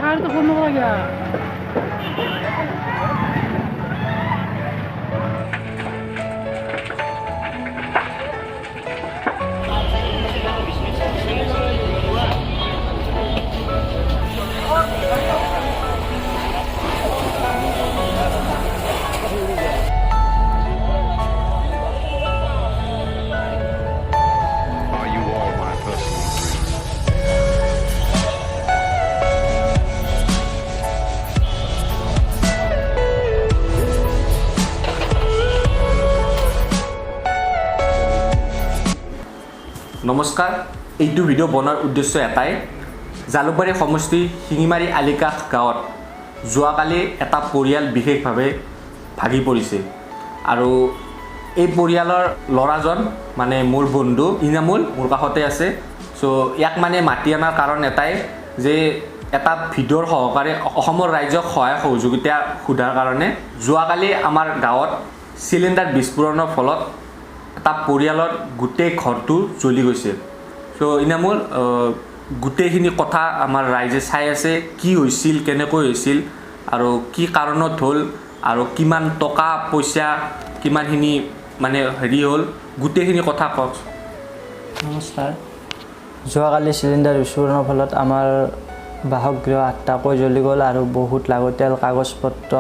ছাৰটো phone নকৰা কিয়? Are you all my personal dreams? নমস্কাৰ। এইটো ভিডিঅ' বনোৱাৰ উদ্দেশ্য এটাই। জালুকবাৰী সমষ্টি শিঙিমাৰী আলিকাষ গাঁৱত যোৱাকালি এটা পৰিয়াল বিশেষভাৱে ভাগি পৰিছে আৰু এই পৰিয়ালৰ ল'ৰাজন মানে মোৰ বন্ধু ইনামুল মোৰ কাষতে আছে। চ' ইয়াক মানে মাতি অনাৰ কাৰণ এটাই যে এটা ভিডিঅ'ৰ সহকাৰে অসমৰ ৰাইজক সহায় সহযোগিতা সোধাৰ কাৰণে। যোৱাকালি আমাৰ গাঁৱত চিলিণ্ডাৰ বিস্ফোৰণৰ ফলত এটা পৰিয়ালৰ গোটেই ঘৰটো জ্বলি গৈছে। চ' ইনামুল, গোটেইখিনি কথা আমাৰ ৰাইজে চাই আছে, কি হৈছিল, কেনেকৈ হৈছিল আৰু কি কাৰণত হ'ল আৰু কিমান টকা পইচা কিমানখিনি মানে হেৰি হ'ল, গোটেইখিনি কথা কওক। নমস্কাৰ। যোৱাকালি চিলিণ্ডাৰ বিস্ফোৰণৰ ফলত আমাৰ বাসগৃহ 8টাকৈ জ্বলি গ'ল আৰু বহুত লাগতিয়াল কাগজ পত্ৰ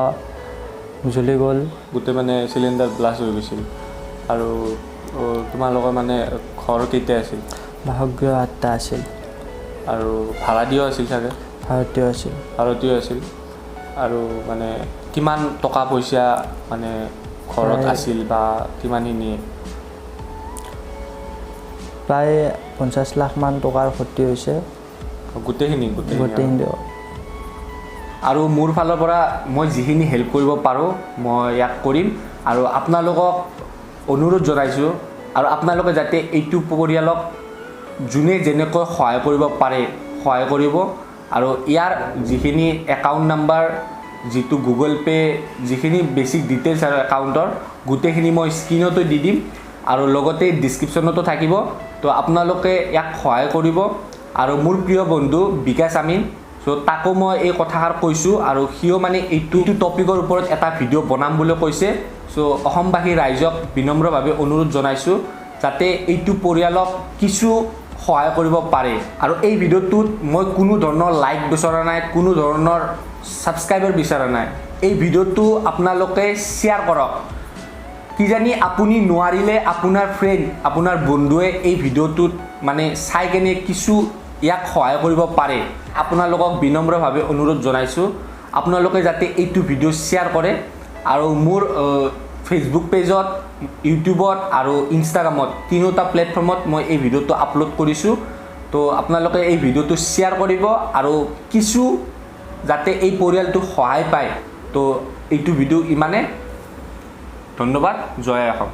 জ্বলি গ'ল। গোটেই মানে চিলিণ্ডাৰ ব্লাষ্ট হৈ গৈছিল। আৰু তোমালোকৰ মানে ঘৰ কেইটা আছিল? বাসগৃহ 8টা আছিল। আৰু ভাড়া দিয়াও আছিল চাগে? ভাৰতীয় আছিল। ভাৰতীয় আছিল। আৰু মানে কিমান টকা পইচা মানে ঘৰত আছিল বা কিমানখিনি? প্ৰায় 50 লাখমান টকাৰ ক্ষতি হৈছে। গোটেইখিনি গোটেইখিনি? গোটেইখিনি। আৰু মোৰ ফালৰ পৰা মই যিখিনি হেল্প কৰিব পাৰোঁ, মই ইয়াক কৰিম আৰু আপোনালোকক অনুৰোধ জনাইছোঁ আৰু আপোনালোকে যাতে এইটো পৰিয়ালক যোনে যেনেকৈ সহায় কৰিব পাৰে সহায় কৰিব। আৰু ইয়াৰ যিখিনি একাউণ্ট নাম্বাৰ, যিটো গুগল পে', যিখিনি বেছিক ডিটেইলছ আৰু একাউণ্টৰ গোটেইখিনি মই স্ক্ৰীণতো দি দিম আৰু লগতে ডিছক্ৰিপশ্যনতো থাকিব। তো আপোনালোকে ইয়াক সহায় কৰিব। আৰু মোৰ প্ৰিয় বন্ধু বিকাশ আমিন, চ' তাকো মই এই কথাষাৰ কৈছোঁ আৰু সিও মানে এইটো টপিকৰ ওপৰত এটা ভিডিঅ' বনাম বুলি কৈছে। চ' অসমবাসী ৰাইজক বিনম্ৰভাৱে অনুৰোধ জনাইছোঁ যাতে এইটো পৰিয়ালক কিছু সহায় কৰিব পাৰে। আৰু এই ভিডিঅ'টোত মই কোনো ধৰণৰ লাইক বিচৰা নাই, কোনো ধৰণৰ ছাবস্ক্ৰাইবাৰ বিচৰা নাই। এই ভিডিঅ'টো আপোনালোকে শ্বেয়াৰ কৰক। কিজানি আপুনি নোৱাৰিলে আপোনাৰ ফ্ৰেণ্ড, আপোনাৰ বন্ধুৱে এই ভিডিঅ'টোত মানে চাই কেনে কিছু ইয়াক সহায় কৰিব পাৰে। আপোনালোকক বিনম্ৰভাৱে অনুৰোধ জনাইছোঁ, আপোনালোকে যাতে এইটো ভিডিঅ' শ্বেয়াৰ কৰে। আৰু মোৰ ফেচবুক পেজত, ইউটিউবত আৰু ইনষ্টাগ্ৰামত, তিনিওটা প্লেটফৰ্মত মই এই ভিডিঅ'টো আপলোড কৰিছোঁ। তো আপোনালোকে এই ভিডিঅ'টো শ্বেয়াৰ কৰিব আৰু কিছু যাতে এই পৰিয়ালটো সহায় পায়। তো এইটো ভিডিঅ' ইমানে। ধন্যবাদ। জয় অসম।